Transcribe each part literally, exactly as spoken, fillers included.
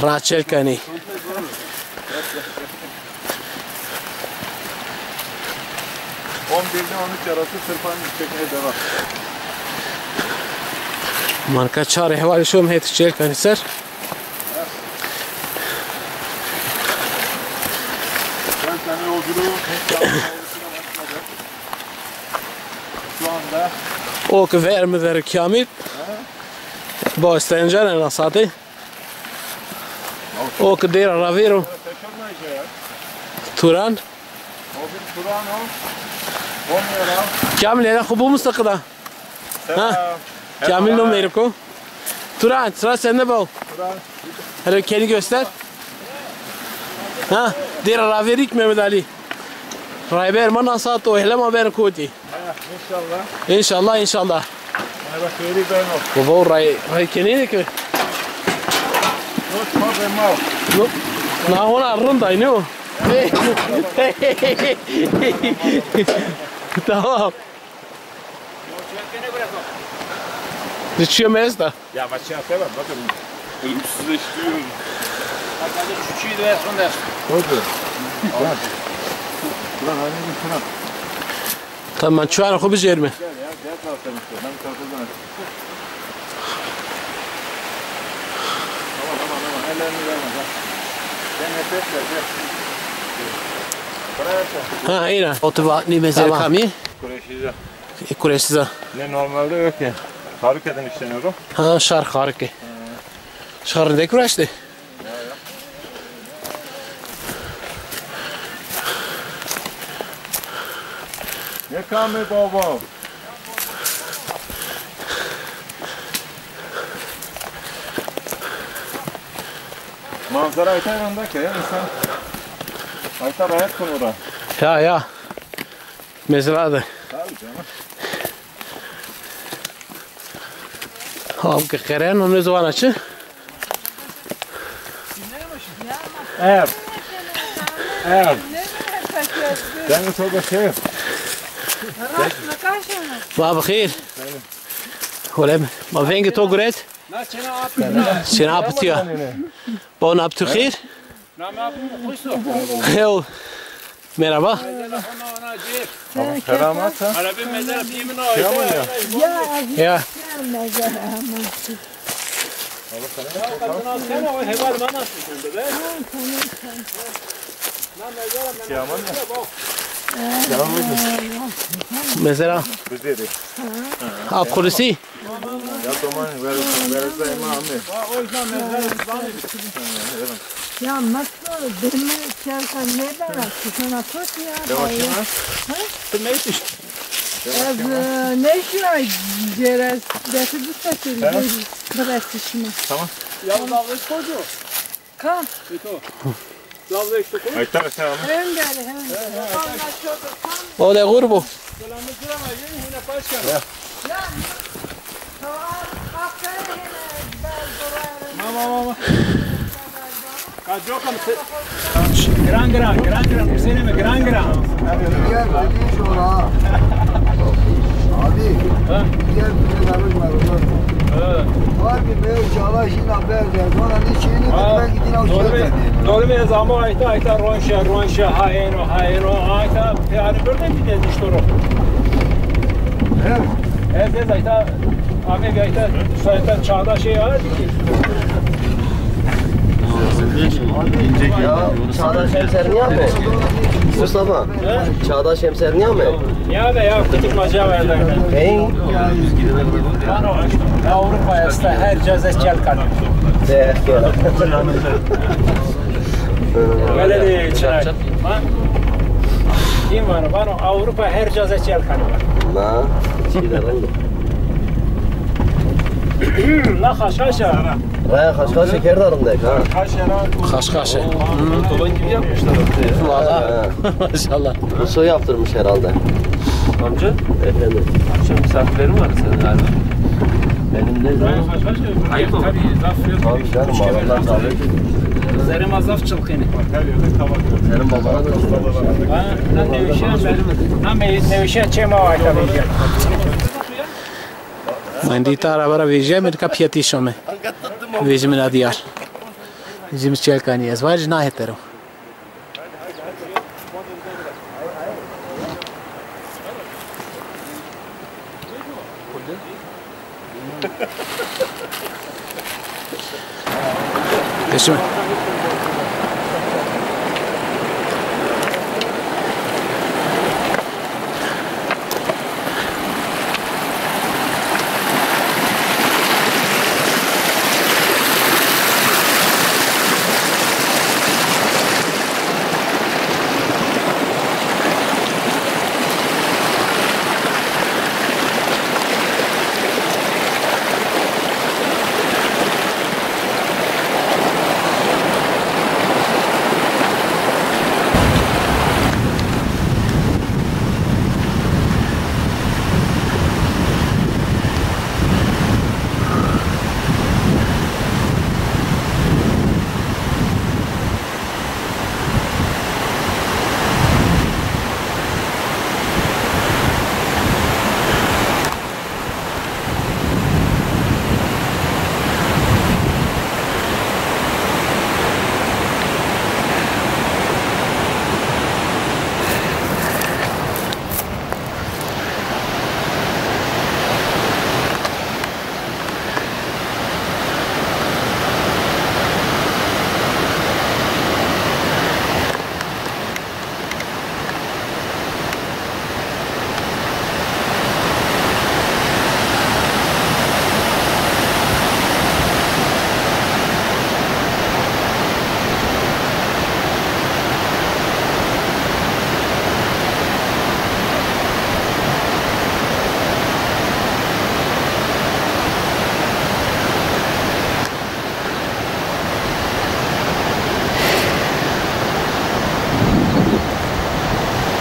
Ra çel kenî. On birde on üç arası tırpan çekmeye devam. Marka çar ihval şom het çel kenî ser. Dört tane yolculuğu şu anda. O ki ver mi ver Kamil? Bo estencan en asati. O ki dêra ravêro. Turan. Kamil era xu bu mustaqida. Ha? Kamil no meriko. Turan, sıra sende bal. Hele kendini göster. Ha? Dêra ravêrik Mehmet Ali. Rayber ma nasat o hele ma ben koti. İnşallah. İnşallah, inşallah. Merhaba, hayırlı ben ol. Baba, o ray, ray kenine ki. Not ma ben mal. No. Na ona rında ne o? Tamam. Riçiye mezda. Ya, ma şey yapamam, bakın. Ölümsüzleştiriyorum. Bak, hadi şu çiğ de son dersin. Oldu. Ulan, hani bir sıra. Tamam, çuwana xo bijêrme. Gel ya, gel kalkalım işte. Ben kalkacağım. Tamam, tamam, tamam. Ellerini verme, gel. Sen nefes ver, gel. Bırak sen. Ha, îna. Otu va nî mezar kamî? Kureşiza. E, Kureşiza. Ne normalde yok ya. Xarûke de nişteno ro. Ha, şar xarûke. Şar de kureşte. Ne kame baba? Manzara ayta yanında ki ya insan ayta rahat konu ora. Ya, ya. Mesela de. Tabii canım. Abi ki qeren, onu zıvana çi? Ev. Ev. Ben de çok şey. Ma bi xêr. Holem, ma vengê to guret. Sina apitiya. Bon, aptu xêr. Hew. Merhaba. Selamet ha. Ya. Mezara. Ap Xulisi. Ya tamam, ver, ver, ver, ver, ver. Ya nasıl demi çelka ne bana? Sana kot ya. Yavaş yavaş. Ha? Ti meytiş. Ez, e, neşiya ceres, deti bu sefer bir, bir etişme. Tamam. Ya dalga koydu. Ka? Ito. Dalga işte koy. Ay, tabii, tamam. Hem gel, hem gel. O de grubu. Mama, mama. Ka coka mi se-, gran, gran, gran, gran, mi seneme, gran, gran. Diğer bir iş ola. Abi, ha? Diğer bir de var, var. Ha. Var bir böyle çağla şimdi haber ver. Sonra ne şeyini ha, ben gidin al doğru çöpe mi? Diye. Doğru mu? Ama ayta, ayta, ronşa, ronşa, ha eno, ha eno, ayta. E, hani burada bir de işte o. Evet. Ez, ez ayta, ame bir ayta, ayta çağda şey var ki. Ya, çağda şemser niye abi? Mustafa, he? Çağda şemser niye abi? Ya be ya, kutuk maca verdi. Hey. Ano, Avrupa esta her cazet çelkan. De, ya. Böyle de çırak. Ha? Kim var? Vano Avrupa her cazet çelkan. Na, şeyler oldu. Na haşhaşa. Raya haşhaşa kerdarın da ha. Haşhaşa. Hı. Balon gibi yapmışlar ortaya. Valla. Ha. Maşallah. Musa yaptırmış herhalde. Amca? Efendim? Akşam misafirlerin var senin galiba. Benim de. Ayıp ama. Tabii canım, adamlar davet ediyor. Zerre ma zaf çılkını. Senin babana da. Ha, na nevşe, na me-, nevşe çema wa ka vejîya. Mendî ta ra vera vejîya, me dika piyatî şome. Vejîme na diyar. Cim Çelkanî ez vajî na hetero. Peşime.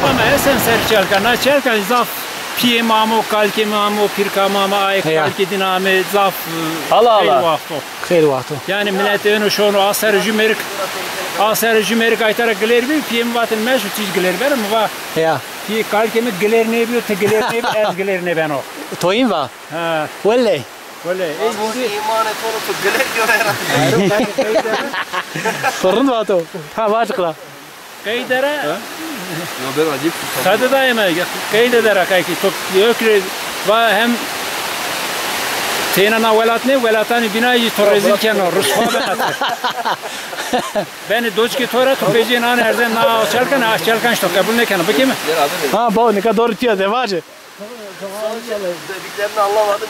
Ama esen ser çelka, na çelka zaf piyê ma amo, kalkê ma amo, pîrka ma amo, ayê kalkê dîna amê zaf, e, xeyr waxto. Xeyr waxto. Yanî milet êno şono, a ser jû mêrik, a ser jû mêrik ayta ra gilêr bî, piyê mi vatên meşo, tîj gilêr beno, mi va, ya, piyê kalkê mi gilêr nêbîyo, ti gilêr nêbî, ez gilêr nêbeno. Toyîn va? Ha. Wele. Wele, ey, îmanê to ro to gilêr bîyo ra. To rind vato. Ha, vac qila. Qey dere. Yo, ben acayip. Sade dayê mi, qey de dere, qey ki to ökre va hem têna na welat nê, welatanê bînayî to rezîl keno, ruswa bena. Benê doçkê to ra, to vecên an erzen na çelkan, a çelkan to qebul nêkeno. Bikê mi? Ha, bo, nika doğru tiya de vace. Dediklerini anlamadım.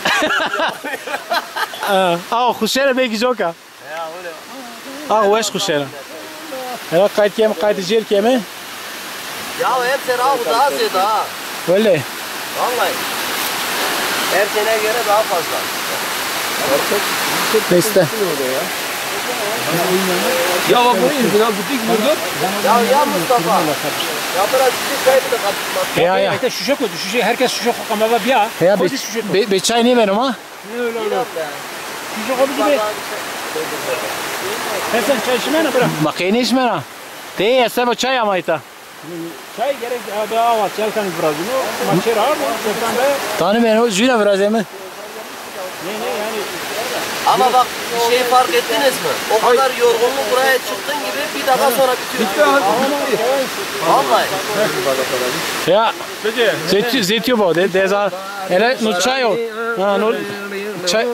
Ha, a xuşere belki coka. Ya, öyle. A weş xuşere. Hela qayt keme, qayt jêr keme. Ya, her sene abi daha ziyade ha. Öyle. Vallahi. Her seneye göre daha fazla. Neyse. Ya bak, bu yüzüne butik vurdu. Ya, ya Mustafa. Ya biraz bizi kaybı da kapatmak. Ya, ya. Şuşe koydu, şuşe, herkes şuşe koydu ama bak ya. Ya, be, be çay ne benim ha? Ne öyle öyle? Şuşe koydu gibi. Sen, sen çay içmene bırak. Bak, ne içmene? Te, ese bu çay ama ita. Çay gerek abi, awa çelkan virazîno. Ma çê ra ardo, çelkan de. Tanî beno, jûna virazê mi. Ne, ne yani? Ama bak, bir şey fark ettiniz mi? O kadar yorgunluk buraya çıktığın gibi bir dakika sonra bitiyor. Bitti abi, bitti. Vallahi. Ya. Peki. Zeti, zeti bu de, deza. Hele no çay o. Ha, no çay.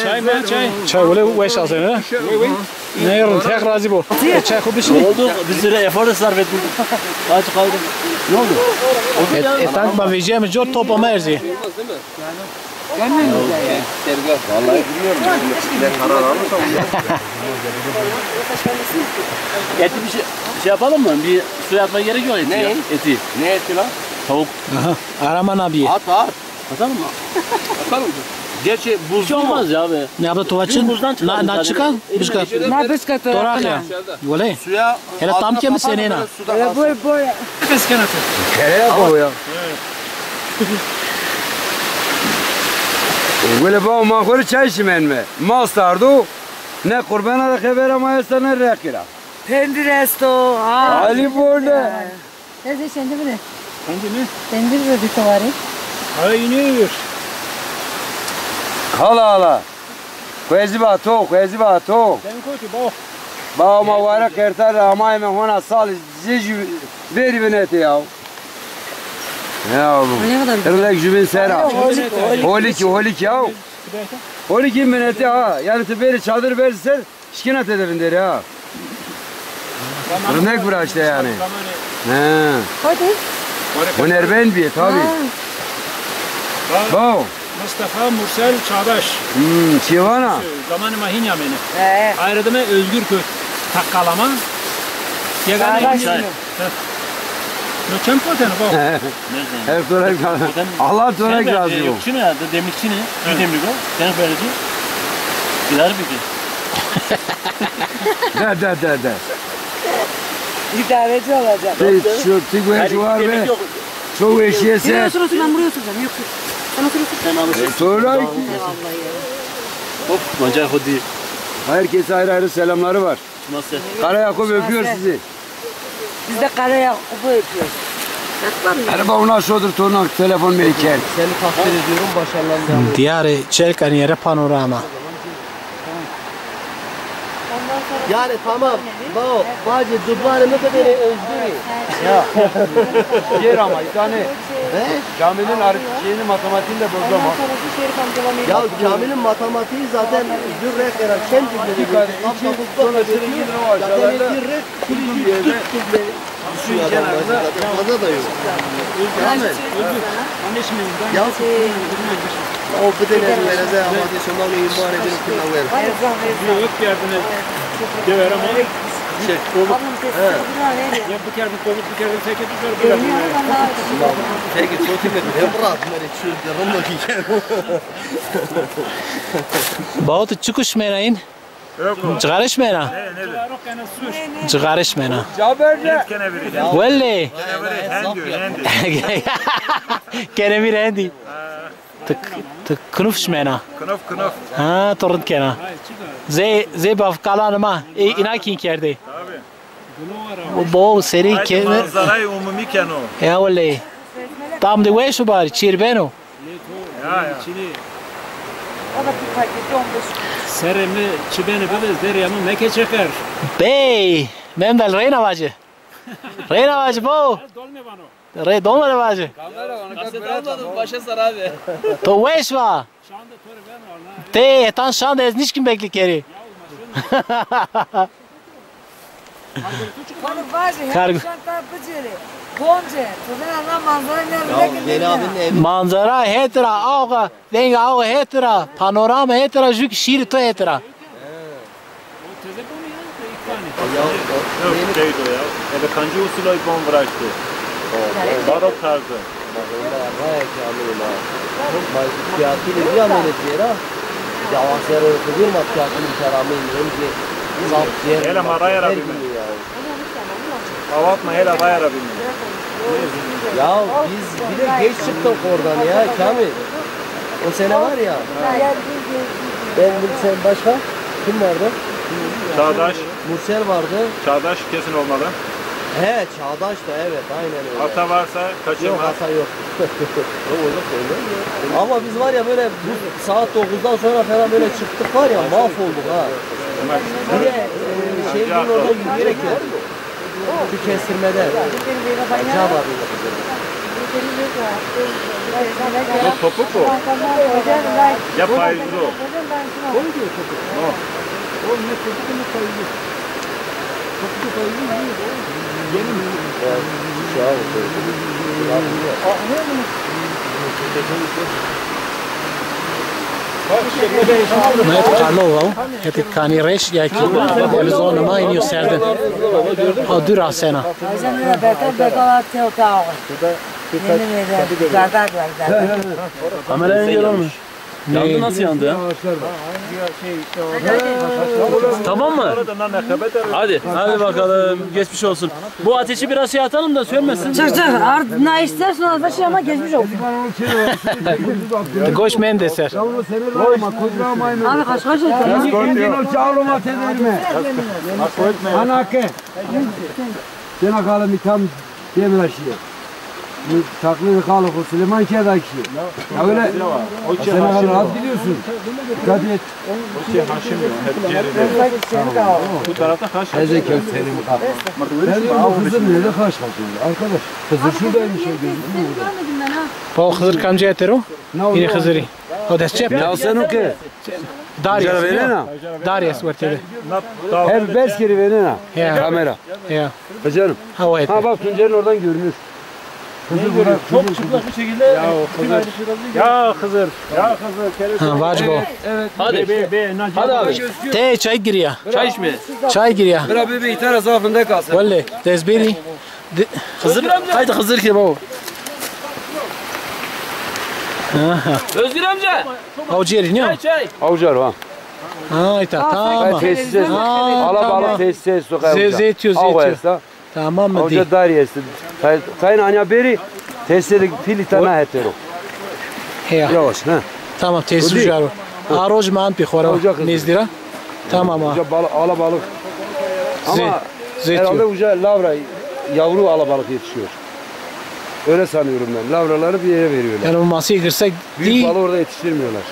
Çay mı, çay? Çay öyle weş alsın ha. Oui, oui. Ne yarın, tek razı bu. E, çay xo bişin. Ne oldu? Bir süre efor da sarf ettim. Aç kaldım. Ne oldu? E, e, tank ma vecîyeme cor, top ama erzî. Vallahi bilmiyorum. Ne karar alırsa onu. Eti bir şey, şey yapalım mı? Bir suya atma gerek yok eti. Ne? Ya. Eti. Ne eti lan? Tavuk. Aha. Araman abi. At, at. Atalım mı? Atalım. Gerçi buzlu mu? Olmaz ya abi. Ne yaptı Tuvaç'ın? Buzdan çıkardım zaten. Na, na çıkar? Bişka. Na bişka to. Torak ya. Öyle. Hele tam kemi senena. Suda kalsın. Boy boy. Pes kenatı. Kere ya bu ya. Wele ba ma xo rê çay şimenme. Ma stardo. Ne qurbana da xebera ma esta ne reqî ra. Pendir esto. Ha. Ali bole. Teyze, sen de bile. Sen de mi? Sen de bile bir tavari. Ay, ne yiyor? Hala hala. Kuezi ba to, kuezi ba to. Sen koti bo. Ba ma ware qertar de amayme hona sal zê jü verî vinete ya. Ya bu. Rindek jübin sera. Holikî, holikî ya. Holikî vinete ha. Yani tu beri çadır ver ser, şikina te de vinderî ha. Rindek viraşte yani. He. Hadi. Hunermend bîye tabi. Ha. Bao. Mustafa Mursel Çağdaş. Hmm, çi vana? Zamanê ma hîn amêne. He. Ayrı deme Özgürköy. Takkalama. Yegane Çağdaş. Heh. No çend potene bao? Her sonra Allah sonra razı olsun. Yok çine ya, demlik çine. Bir demlik o. Sen verici. İdare bir. De, de, de, de. İdareci olacak. Şey, şu tigüeş var ve çok eşiyese. Yok, yok, yok, ben buraya oturacağım. Yok, yok. Sen otur, otur. Sen alışırsın. E, sonra. Eyvallah ya. Hop, mancar hodi. Herkese ayrı ayrı selamları var. Nasıl? Kara Yakup öpüyor sizi. Biz de Kara Yakup'u öpüyoruz. Hani bak ona şodur tornak telefon meyken. Seni takdir ediyorum, başarılarını devam et. Diyarê Çelkanîye rê panorama. Yani tamam. Bao, bacê dublare mi bibêrê Özgürî. Ya. Yer ama, bir tane. He? Kamil'in ar-, şeyini, matematiğini de bozdu ama. Ya Kamil'in matematiği zaten dür rehbera. Çem cümlede. İki kare, iki, sonra şöyle yirmi o aşağılarda. Zaten bir rehber. Şu yerde. Şu yerde. Fazla da yok. Özgür. Özgür. Anlaşılmıyor. Ya. O bir de ne, ne, ne, ama diye sonunda onu imar edip kullanıyor. Yok, yok, yardım et. Dever ama. Şey, kovuk. He. Ya bu kere bu kovuk, bu kere bu fekir, bu kere bu kere. Peki, çok iyi. Ne bırak, böyle çözdü, Rımbı ki. Bao, tu çi kuş merayin? Yok o. Cixare şimena? Ne, ne? Cixare şimena. Wele. Kenevir hendî. Kenevir hendî. Ti, ti kinuf şimena. Kinuf, kinuf. Ha, to rind kena. Zê, zê bavkalanê ma. Ê, îna kîn kerdê. Tabii. Bo serî ke. Manzarayê umumî keno. Ya wele. Tam de weş o bari, çêr beno. Ya, ya. Serê mi çi benê bibe, zerrê mi meke çeqer. Bey, Memdal reyna vaci. Reyna vaci bo. Rey dolma de vaci. Nasıl dalmadım, başa sarabe. To weş va. Tê hetan şan de ez nişkîn beklî kerî. Konu vaje, her şanta bicêrê. Bonce, to vena na manzara ne rindek. Manzara hetira, awa, vengê awa hetira, panorama hetira, jü kî şîrê to hetira. Ya, o, o, yok, şeydi o ya. Ebe kancı usulü bon viraştı. Baro tarzı. Ma hêna raya ke ameyê ma. Ma tîyatrî nêameyne cêra. Yawa ser o xubîr ma tîyatrî ser ameyne. Hem zaf cêr. Hele ma raya ra bîme. Awat ma hele raya ra bîme. Ya biz bir de geç çıktık oradan ya Kamil. O sene var ya. Ben, sen başka? Kim vardı? Çağdaş. Mursel vardı. Çağdaş kesin olmalı. He, Çağdaş da, evet, aynen öyle. Ata varsa kaçırmaz. Yok, ata yok. Ama biz var ya böyle bu saat dokuzdan sonra falan böyle çıktık var ya, mahvolduk ha. Bir de e, şey gün orada yürüyerek geldik. Şu kestirmede. Acaba bir. Bu topuk mu? Ya payızlı o. No. Ma hetê Karlova, hetê Kanî Reş, ya kî Elizonê ma înî yo serdin. Ha, dûr asena. Hocam, ya berkat berkat teo tao. Yeni mi de? Berkat berkat. Kameraya geliyor mu? Yandı, nasıl yandı ya? Tamam mı? Hadi. Hadi bakalım. Geçmiş olsun. Bu ateşi biraz şey atalım da sönmesin. Çık, çık. Ard, na istersen orada şey ama geçmiş olsun. Goş men de ser. Abi kaç kaç oldu? Anake. Sen akalım tam demir aşıya. Taklidi Xalê xo Süleyman Kedakî. Ya öyle. Sen ne kadar rahat gidiyorsun. Dikkat et. O şey Haşim ya, hep geride. Bu tarafta Haşim. Eze kösterim. Ben diyorum, bu Hızır nerede karşı karşıya? Arkadaş, Hızır şuradaymış ya, gözükmüyor burada. Bak Hızır kamcı yeter o. Ne oldu? Yine Hızır'ı. O da çep. Ya sen o ki? Darius. Cara venena. Darius ortada. Her beş kere venena. Ya. Kamera. Ya. Ha canım. Ha, vay. Ha bak, Tuncer'in oradan görünür. Hızır burada. Çok çıplak bir şekilde. Ya Hızır. Ya Hızır. Ya Hızır. Ha, vac go. Evet. Hadi. Be, be, be, hadi abi. Te çay giriyor. Çay içme. Çay giriyor. Bira bebe, itara zafında kalsın. Vallahi, dezberi. Hızır, haydi Hızır ki baba. Aha. Özgür amca. Avcı yeri ne? Çay, çay. Avcı var ha. Ha, ita, tamam. Tesis. Alabalık tesis. Zeytiyor, zeytiyor. Tamam mı? Hoca dar yesin. Tayın anya beri tesiri pili tana hetero. Ya. Yavaş ha. Tamam, tesir jaro. Aroj man pi xora. Nezdira. Tamam ha. Hoca balık, alabalık. Ama herhalde hoca lavra, yavru alabalık yetişiyor. Öyle sanıyorum ben. Lavraları bir yere veriyorlar. Yani o masayı kırsak büyük balığı orada yetiştirmiyorlar.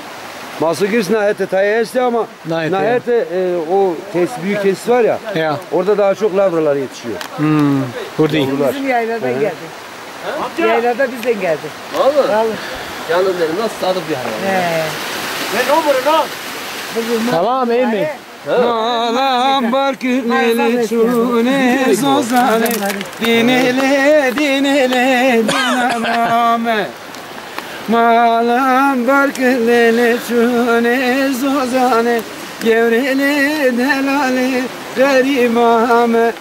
Masayı kırsın, hete tayı esti ama Na hete, e, o tesis, büyük tesis var ya, orada daha çok lavralar yetişiyor. Hmm, burada. Yavrular. Bizim yaylada geldi. Yaylada bizden geldi. Vallahi. Vallahi. Canım benim, nasıl sadık bir hayvan ya. He. Tamam, iyi mi? Malam bark lele çune zozane, dinele, dinele, dinarame. Malam bark lele çune zozane, gevrele delale gariba me.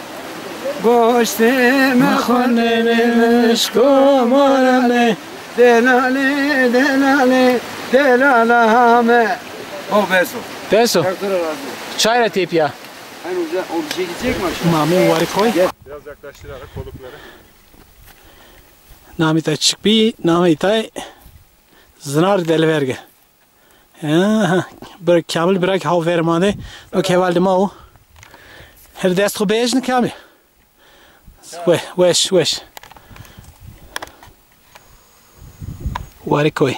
Goşte me xo lele mişko mara me. Delale, delale, delala me. O beso. Beso. Çay ra tepya. Hani hoca, o bir şey gidecek mi aşağı? Mami wari koy. Biraz yaklaştırarak kolukları. Namê tay çik bî, namê tay Zinar Delverge. Ha, bir Kamil bırak hav vermade. O keval de ma o. Her dest xo bejn Kamil. We-, weş, weş. Wari koy.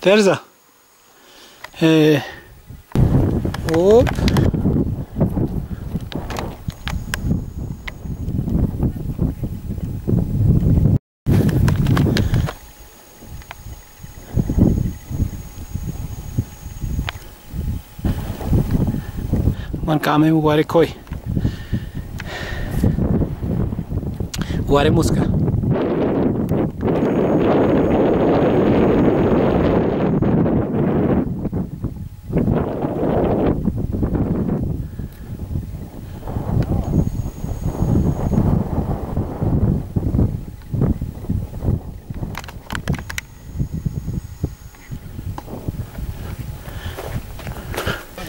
Terza. Ee, hop. Man kamê mi warê koy. Warê muska.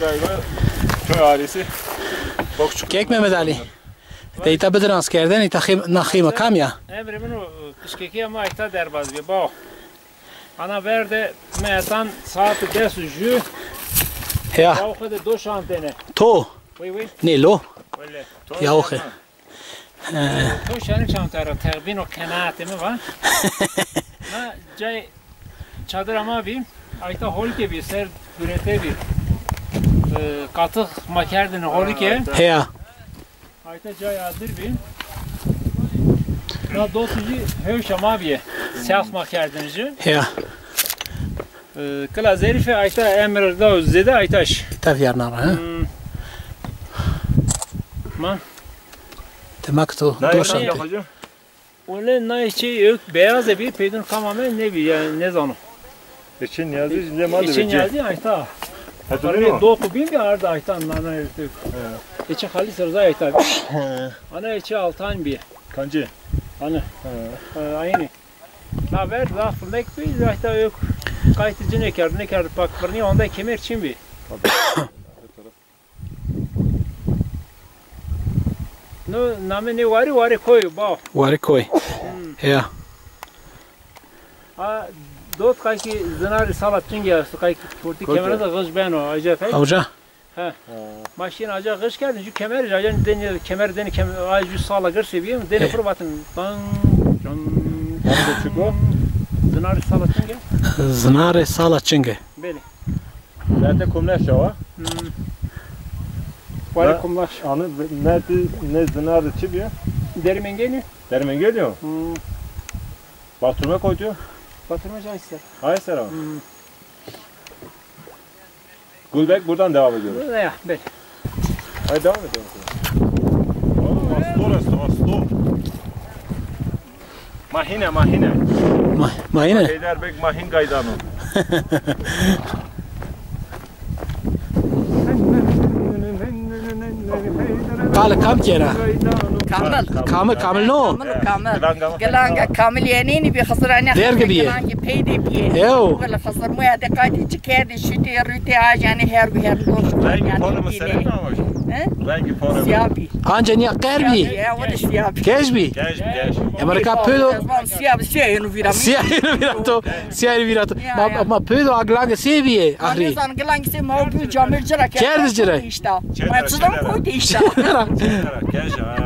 Galiba köy ailesi. Kek Mehmet Ali. De îta bidirans kerdene, îta xîm-, na xîma kam ya? Emrê min o, pişkekîya ma îta derbaz bî, baw. Ana verde mi etan saet des û jû. Ya. Baw xo de do şantene. To? Wey wey. Nê lo? Wele. Ya oxe. He. To şerin çanta ra terbîn o, qenaatê mi va. Na cay çadir ama bî, ayta holike bî, ser gurete bî. E, qatix ma kerdin holike. Heya. Ayta cay adir bî. Na dotu jî hewşa ma bîye. Self ma kerdin jî. Heya. E, kila zerîfe ayta emir da zêde aytaş. Tevyer nara, he? Hmm. Ma. Demek to doşan te. Wele nayê çê ewk beyaz e bî, peydun kam ame nêbî, yanî nêzano. Eçê Niyazî lê ma de. Eçê Niyazî ayta. Heto nêno? Doku bîn bî arda ayta nana ewk. Eçê Xalîs Rıza ayta bî. Ana eçê Altan bî. Kancî? Ana. He. Aynî. Na ver zaf mek bî, ayta ewk qaytî ci nêkerd, nêkerd pak birnî, onda kemer çin bî. No namê nê warî, Warê Koy, baw. Warê Koy. Hmm. Ya. A, dot qayki zinarî sala çingî esto, qayki kurtî kemera de xij beno, aca fek. Awca. He. Ha. Ma şîyên aca qiş kerdin, ju kemerî, aca denê, kemer denê, kem-, ay ju sala girsê bîyê, denê xo rê vatin, dang, dang. Hem de çiko? Zinarê sala çinge. Zinarê sala çinge. Belê. Nete kumleş awa? Hmm. Ware kumleş. Anı neti ne zinarê çi bîye? Dermengeli. Dermengeli o? Hmm. Batırma koydu? Batırma cayser. Hayır, selam. Hmm. Gülbek buradan devam ediyoruz. Ya, belê. Hadi devam edelim. Oğlum, astor, astor, astor. Mahine, mahine. Ma-, mahine? Heyder Bek mahin gaydano. Qale kam kena? Kamil. Kamil, Kamil no? Kamil, Kamil. Gilanga Kamil yenînî bî Xizir anî. Dergi bîye. Gilangî peyde bîye. Ew. Wele Xizir muya de qaytî çi kerdî, şutî, rutî, ajanî her gu her doş. Rengî polo mi serê mi ama? He? Rengî polo mi? Siyah bî. Anca nîya qer bî? Ya, wele siyah bî. Kej bî? Kej, kej. Emerika pêdo. Siyah bî, siyah yenu vîra mi. Siyah yenu vîra to. Siyah yenu vîra to. Ya, ma, ya. Ma pêdo a gilangî sê bîye axirî. Nizan gilangî sê ma o bî camir cira kerd. Kerd cira. Îşte. Ma çidan koydu îşte. Çêra, çêra, kej ha.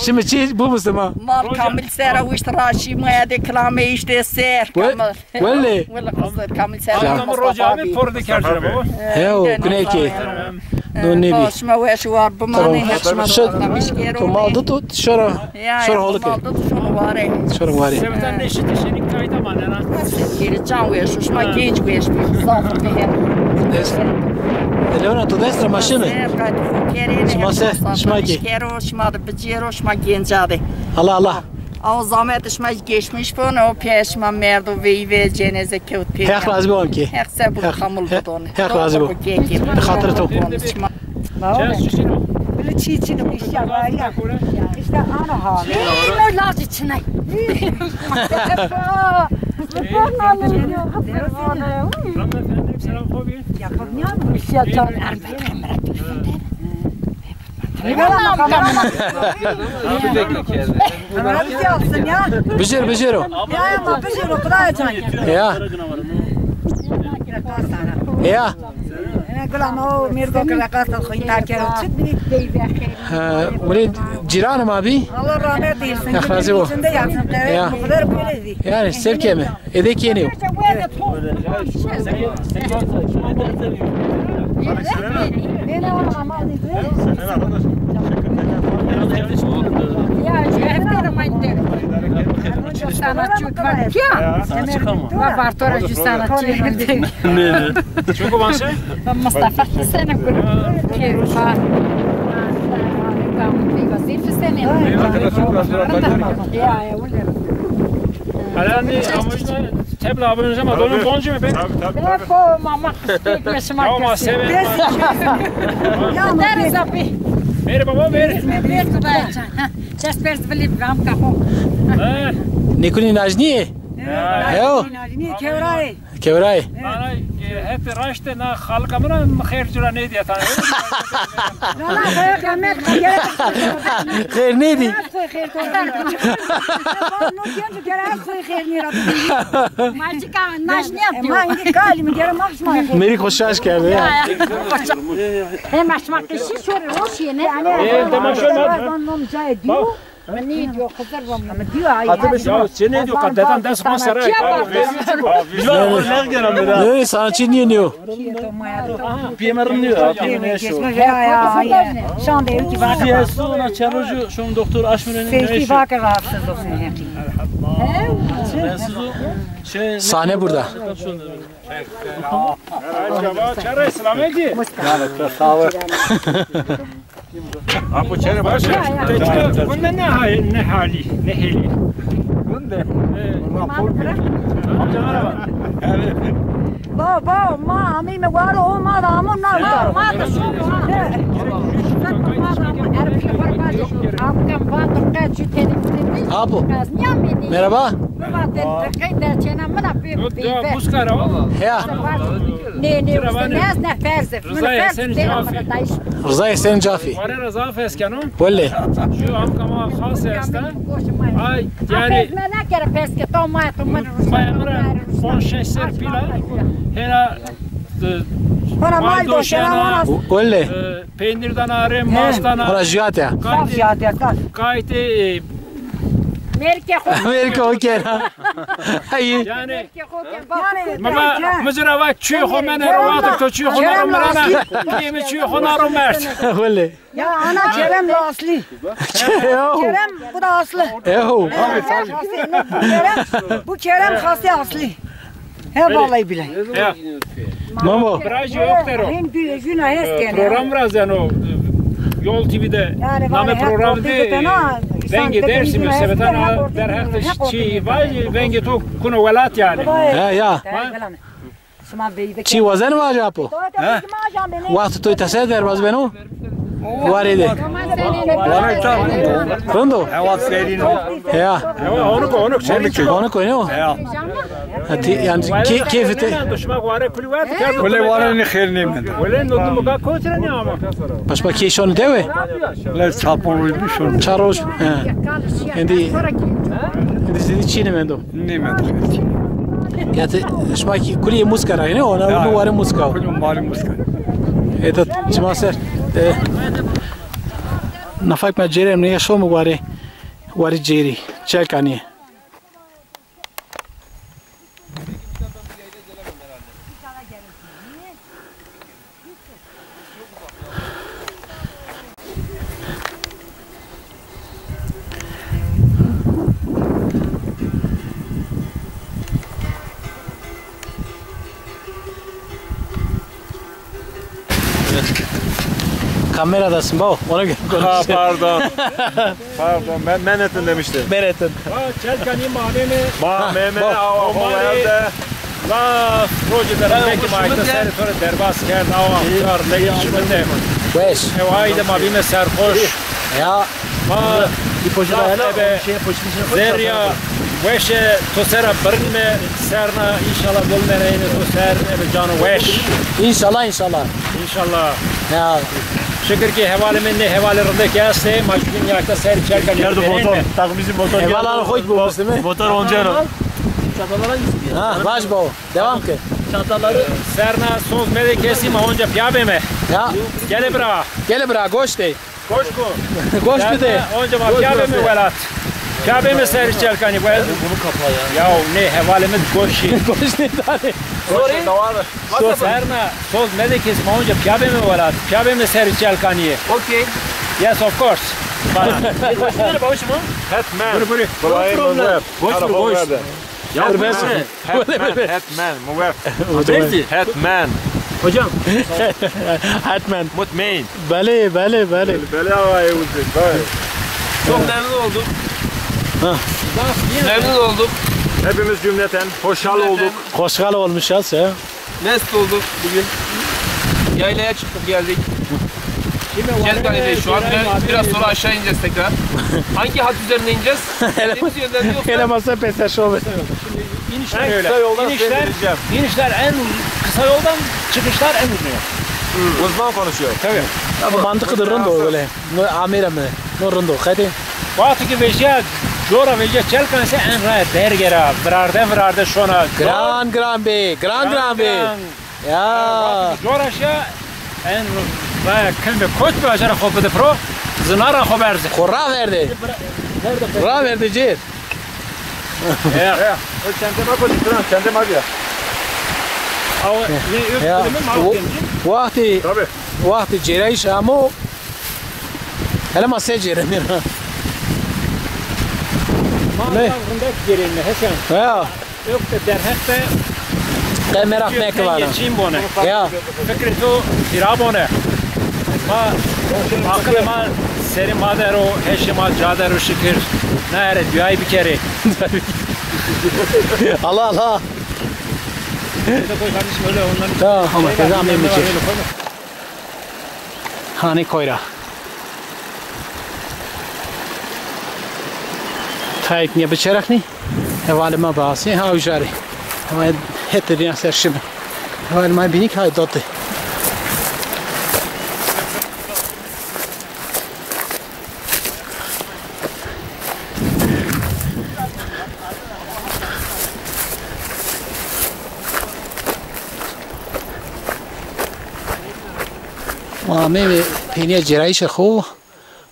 Şimdi çi bu Mustafa? Mal Kamil sera wişt raşî ma ya de kilame îşte ser. Kamil. Wele. Wele Xizir, Kamil ser. Adamı Mustafa roca abi abi. Por de kerdi baba. He, o, yani kuneki. No nebi. Şima weş war bimanê, her şima sağlam iş gero. To mal dito, şora, şora holi ke. Mal dito, şora ware. Şora ware. Sevtan neşit şenik kayda manena. Geri can weş, şima genç weş, zaf be. Leona, to destra maşını. Şima se, şima ki. Kero, şima de bicero, şima genca de. Allah, Allah. Aw zahmet şima geçmiş bone, o pê şima merdo veyve ceneze kewt pê. Heq razî bo ke. Heq se bu kamul budon. Heq razî bo. Bi xatir to. Bile çî çî no. İşte, işte ana hali. No lazî çinay. Hanımefendim, selam, hobi. Yapamıyorum. İşte can erbet emret. Bijêr, bijêr o. Ya, ya, ma bijêr o, Xudaya can. Ya. Ya. E, gula ma o mêrgo ke reqasa xo intihar kero. Çi bî? Ha, wele cîranê ma bî. Allah rahmet eylesin. Heq razî bo. İçinde yatsın. Ya. Muxder böyle zî. Yani sevkeme. Ede kênî yo. Ya, sanatçı var. Ya. Var, var, sanatçı. Çok başı. Mustafa Hüseyin Guru. Ki var. Wazîfe senî. Ya, ya, öyle. Hala ne amacına tepla abone olacağım. Adamın boncu mu ben? Tabii, tabii, tabii. Epo mama kısmet yaşamak. Ya, ma seve. Ya, ma deriz abi. Ver baba, ver. Ver Xudaya can. Ha, çes perz bili ram kaho. He. Nêkunî najnî? Ya. Heyo. Najnî kewray. Kewray. Ana, e, hep raşte na xalika mina xêr cira nêdîya tane. Valla xêr kıyamet xêr. Xêr nêdî. Xêr to. No genç gere xêr nêra. Majika naş ne yapıyor? Ma indi kalim gere max ma. Mêrik xo şaş kerde ya. Hem aşmak kişi şöyle hoş yine. E, tamam, şöyle. Nom cay diyor. Mi nîyo, Xizir vo mi. Hatır be şima, çi nêdîyo, qedetan dest xo sere. Yo, o leğ gelen bir daha. Yo, sanatçı niye niyo? Piyê mi rindîyo, piyê mi nêşo. Şan de ki vaka. Siyasi ona çerocü, şun doktor aşmıreni. Seyfi vaka rahatsız olsun. Sahne burada. Merhaba, çere selametî. Sağ ol. Apo çere baş. Bunda ne hal, ne hali, ne heli? Bunda. Amca merhaba. Ba, ba, ma amîme waro, o ma da amo na. Ma da şunu. Apo. Merhaba. Ya. Nê, nê, usta, ne ez ne ferz e. Rıza Esen Cafi. Rıza Esen Cafi. Ware ra zaf hes keno. Wele. Ju amka ma xas esta. Ay, yani. Ferz me ne kere pes ke to ma to ma. Ma emre on şeş ser pila. Hera, e, Hona mal do, şena hona. Öyle. Peynir dana arê, mas dana. Hona jiyat ya. Saf jiyat ya, saf. Kayte. Merke xo. Merke o kera. Hayır. Yani. Merke xo ke. Mama, mızıra bak, çüy xo mene, rahat to çüy xo naro mırana. Yemi çüy xo naro mert. Öyle. Ya ana Kerem aslı. Kerem, bu da aslı. Eho. Kerem, bu Kerem xastê aslı. He vallahi billahi. Ya. Mamo. Brajı yok dero. Hem bir gün hes gene. Program biraz yani o Yol T V'de. Name programı de Vengê Dersimî sebetan derheq de çi vay vengê to kuno welat yani. He ya. Çi wazen vaja apo? He? Wexto to teser derbaz beno? Warê de. Rind o? Hewa serîn o. Ya. Hewa onuk o, onuk serîn o. Onuk o, ne o? Ya. Hadi, yani, kê-, keyfi te. Şima ware kulî ware kerd. Kulî ware ne xêr nêmend. Wele no dumuka kotre ne ama. Paşpa kê şon dewe? Le çapon roj bişon. Çar roj. He. Endi, endi zî çî nêmendo. Nêmend xêr. Ya te, şima ki kulî muska ra ne? Ona bu ware muska. Kulî mali muska. E da çima ser. E, nafak ma cêrê emnîye şo mu ware, ware cêrî. Çelkanîye. Kamera da sın baba, ona göre konuş. Ha, pardon. Pardon, ben Menet'in demiştim. Menet'in. Ha, Çelkanî ma amêne. Ma amêne, awa, awa, elde. La, rojê de rindekî ma îta serê to rê derbas kerd, awa, ya rindekî şimite. Weş. Ew ay de ma bîme serxoş. Ya. Ma zaf ebe zerrîya weşe to sera birnîme serna, înşallah gol mereyne to ser, ebe cano weş. Înşallah, înşallah. Înşallah. Ya. Şikir ki hevalê mi nê hevalê rindekî estê, ma şikir nîyaşta serî Çelkanî. Kerdo motor. Takmîzî motor. Hevalan xo ki bulmuştum. Motor onca ro. Çantalar hangisi diye? Ha, baş baba. Devam ki. Çantaları. Serna soz mede kesî, ma onca pîya bême. Ya. Gele bira. Gele bira, goş de. Goş ku. Goş ku de. Onca ma pîya bême welat. Pîya bême serî Çelkanî. Bunu kapa ya. Ya nê hevalê mi goşî. Goş de tane. Sorry. Serna soz mede kes, ma onca pîya bême welat. Pîya bême serî Çelkanîye. Okay. Yes, of course. Bana. Başka ne, babuş mu? Hetman. Buyur, buyur. No problem. Boş ver, boş. Ya, Serbest. Hetman, hetman, muvef. Hetman. Hocam. Hetman. Mutmain. Belê, belê, belê. Belê, awa, e, uzun, belê. Çok memnun oldum. Ha. Memnun oldum. Hepimiz cümleten hoşhal olduk. Hoşhal olmuşuz ya. Mest olduk bugün. Yaylaya çıktık, geldik. Çelkani'deyiz şu an ve biraz sonra aşağı ineceğiz tekrar. Hangi hat üzerine ineceğiz? Kendimiz yönlendiriyoruz. Hele masa pese şov. Şimdi inişler öyle. İnişler, inişler en uzun, kısa yoldan çıkışlar en uzun yol. Uzman konuşuyor. Tabii. Ama mantıklı da rind o böyle. No amêra mi. No rind o. Xetê. Wextê ki vejîya, cora vejîya Çelkanî se en raye derge ra, virarde virarde şona. Gran gran bê, gran gran bê. Ya. Wextê ki cora şiya, en raye kilme koç bi, acara xo bide pro, zina ra xo berze. Xo raverde. Raverde cêr. Ya. Ya. O çente ma koç, çente ma ya. Awa, ne, ya. Wextê, wextê cêrayîş amo. Hele ma se cêrenê ra. Ma rindek cêrenê, Hesen. Ya. Yok de derheq de. Qe meraq meke vana. Çin bone. Ya. Fikrê to hîra bone. Ma, aqilê ma serê ma der o, heşê ma ca der o şikir. Na here duyayî bikerê. Allah Allah. Koy kardeşim öyle onların. Tamam, ama teze ameyim içi. Hanê koy ra. Tayê nîya biçerexnî. Hevalê ma bi asî, ha ujarî. Ama hetê dîna ser şime. Hevalê ma bînî ki hay dotê. Ameyme peynîya cêrayîşê xo,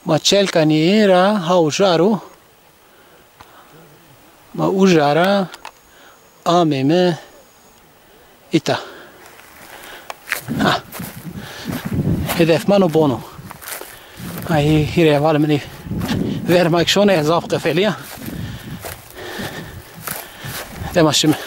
ma Çelkanîye ra ha uja ro. Ma uja ra ameyme îta. Ha. Hedef ma no bono. Ay, hîrê hevalê min ê ver ma şonê, ez zaf qefelîya. Dema şime.